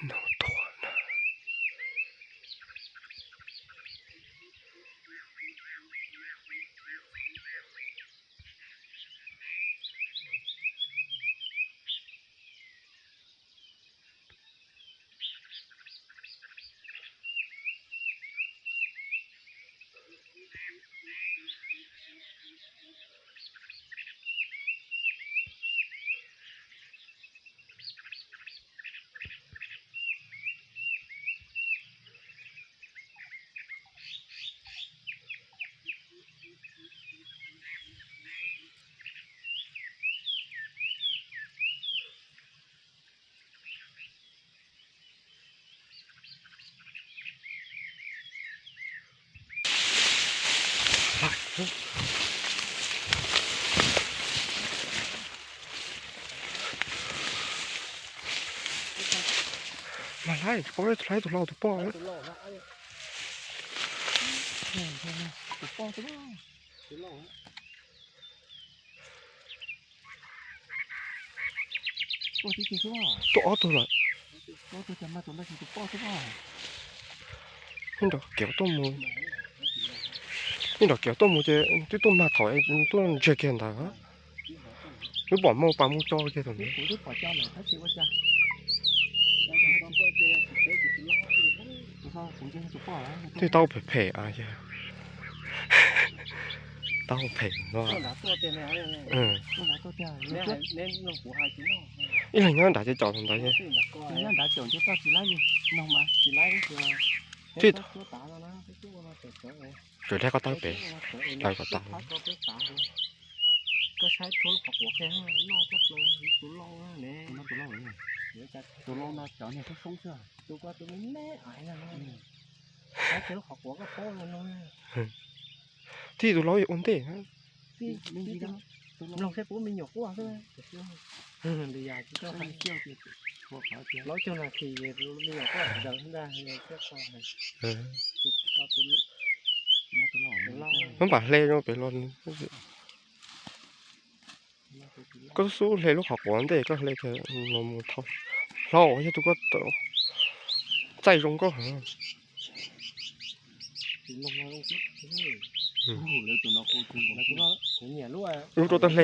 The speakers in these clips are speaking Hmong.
Nov tuag na. Mas hlais, tsis paub hlais tus hlau tus poj. Tuaj ob tug lawm. Nyob nram kev tuaj mus, nyob nram kev tuaj mus ces twb tuaj mag thaum tuaj ntsiag kiag ntawd. Wb pom mus pas mus tso kiag thaum ntawd. Twb tau phem phem, tau phem no. Ib leeg nyob nrad ces caum ntawd. Tsis, tsuas dab koj tab pem, tab kom tau. Tij tus laus ua ntej. Mloog saib puas me nyuam quaj xwb. Laub cog nas this me nyuam quaj ntawd ntag. Muab npam hle rau pem los. Koj xub hle lub qhov quav ntej koj hle no mus thauj. Hlau yog tus koj txaij zoo nkauj heev. Lub rau tau hle.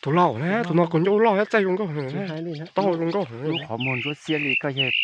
Tus laus na, tus no kuv nco ua loj txaij zoo nkauj heev, taub hau zoo nkauj heev. Lub qhov muag ntsuab xiab li koj yog.